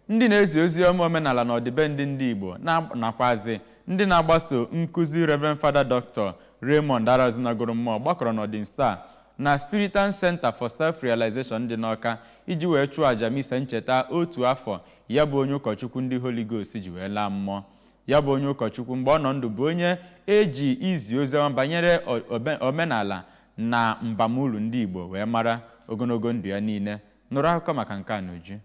Ndị na-ezi ozi ọma omenala na ọdịbendị ndị Igbo nakwazi ndị na-agbaso nkụzi Reverend Father Dr. Raymond Arazu nagoro mmụọ gbakọrọ n'ọdịnso a na Spiritan Center for Self-Realization dị n'Awka iji wee chụọ àjà misa ncheta otu afọ ya bụ onye ụkọchukwu ndị Holy Ghost ji wee laa mmụọ. Ya bụ onye ụkọchukwu mgbe ọ nọ ndụ bụ onye eji izi ozi ọma banyere omenala na mbamuru ndị Igbo wee mara ogologo ndụ ya niile. Nụrụ akụkọ maka nke a n'uju.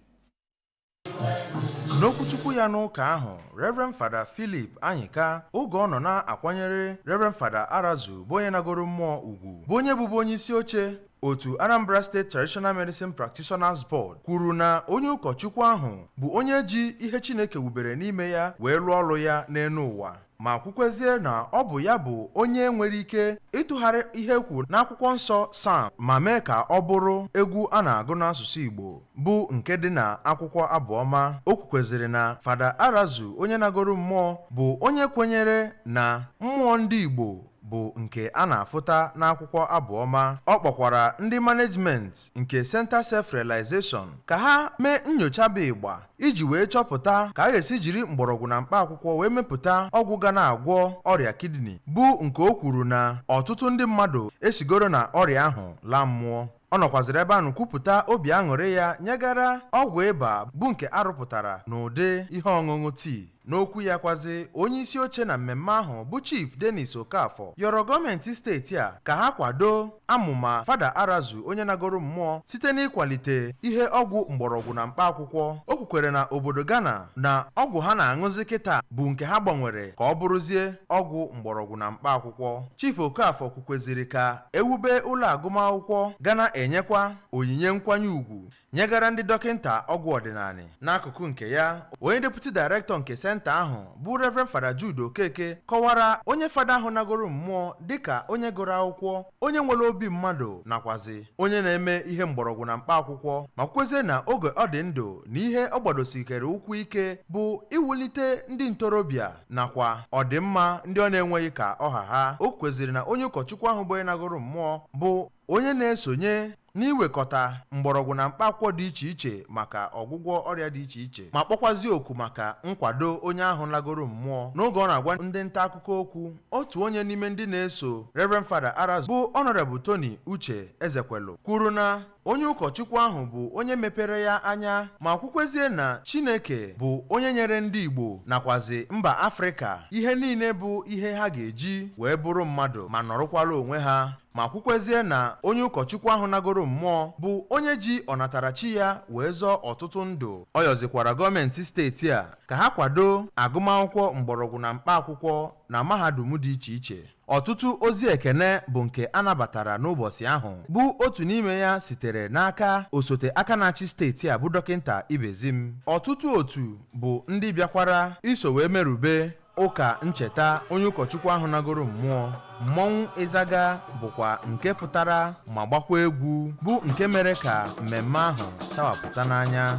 N'okwuchukwu ya n'ụka ahụ, Reverend Fada Philip Anyika, oge ọ nọ na-akwanyere Reverend Fada Arazu bụ onye nagoro mmụọ ugwu, bụ onye bụbu onye isi oche otu Anambra State Traditional Medicine Practitioners Board, kwuru na onye ụkọchukwu ahụ bụ onye ji ihe Chineke wubere n'ime ya wee lụọ ọrụ ya n'elu ụwa, ma kwukwezie na ọ bụ ya bụ onye nwere ike ịtụgharị ihe ekwu n'akwụkwọ nsọ Psalm ma mee ka ọ bụrụ egwu a na-agụ n'asụsụ Igbo, bụ nke dị na akwụkwọ abụọma. O kwukweziri na Fada Arazu onye nagoro mmụọ bụ onye kwenyere na mmụọ ndị Igbo bụ nke a na-afụta n'akwụkwọ abụọma. Ọ kpọkwara ndị management nke Center Self-Realization ka ha mee nyocha bụ ịgba iji wee chọpụta ka a ga-esi jiri mgbọrọgwụ na mkpa akwụkwọ wee mepụta ọgwụ ga na-agwọ ọrịa kidney, bụ nke o kwuru na ọtụtụ ndị mmadụ esigoro na ọrịa ahụ laa mmụọ. Ọ nọkwaziri ebe ahụ kwupụta obi aṅụrị ya nyegara ọgwụ ịba bụ nke arụpụtara n'ụdị ihe ọṅụṅụ tii. N'okwu ya kwazi, onye isi oche na mmemme ahụ bụ Chief Dennis Okafor yọrọ gọọmenti steeti a ka ha kwado amụma Fada Arazu onye nagoro mmụọ site n'ịkwalite ihe ọgwụ mgbọrọgwụ na mkpa akwụkwọ. O kwukwere na obodo Ghana na ọgwụ ha na-aṅụzi kịta bụ nke ha gbanwere ka ọ bụrụzie ọgwụ mgbọrọgwụ na mkpa akwụkwọ. Chief Okafor kwukweziri ka ewube ụlọ agụmakwụkwọ ga na-enyekwa onyinye nkwanye ùgwù nyegara ndị dọkịnta ọgwụ ọdịnala. N'akụkụ nke ya, onye deputy director nke center ahụ bụ Reverend Fada Jude Okeke kọwara onye fada ahụ nagoro mmụọ dịka onye gụrụ akwụkwọ, onye nwere obi mmadụ, nakwazi onye na-eme ihe mgbọrọgwụ na mkpa akwụkwọ, ma kwezie na oge ọ dị ndụ na ihe ọ gbadosikere ụkwụ ike bụ iwulite ndị ntorobịa nakwa ọdịmma ndị ọ na-enweghị ka ọha ha. O kweziri na onye ụkọchukwu ahụ bụ onye nagoro mmụọ bụ onye na-esonye n'iwekọta mgbọrọgwụ na mkpa akwụkwọ dị iche iche maka ọgwụgwọ ọrịa dị iche iche, ma kpọkwazie oku maka nkwado onye ahụ lagoro mmụọ. N'oge ọ na-agwa ndị nta akụkọ okwu, otu onye n'ime ndị na-eso Reverend Fada Arazu bụ Honorable Tony Uche Ezekwelu kwuru na onye ụkọchukwu ahụ bụ onye mepere ya anya, ma kwukwezie na Chineke bụ onye nyere ndị Igbo nakwazi mba Afrịka ihe niile bụ ihe ha ga-eji wee bụrụ mmadụ ma nọrọkwala onwe ha, ma kwukwezie na onye ụkọchukwu ahụ nagoro mmụọ bụ onye ji ọnatarachi ya wee zọọ ọtụtụ ndụ. Ọ yọzikwara gọọmenti steeti a ka ha kwado agụmakwụkwọ mgbọrọgwụ na mkpa akwụkwọ na mahadum dị iche iche. Ọtụtụ ozi ekene bụ nke a nabatara n'ụbọchị ahụ, bụ otu n'ime ya sitere n'aka osote aka na-achị steeti a bụ Dọkịnta Ibezim. Ọtụtụ otu bụ ndị bịakwara iso wee merube ụka ncheta onye ụkọchukwu ahụ nagoro mmụọ. Mmọnwụ Ịzaga bụkwa nke pụtara ma gbakwa egwu, bụ nke mere ka mmemme ahụ chawapụta n'anya.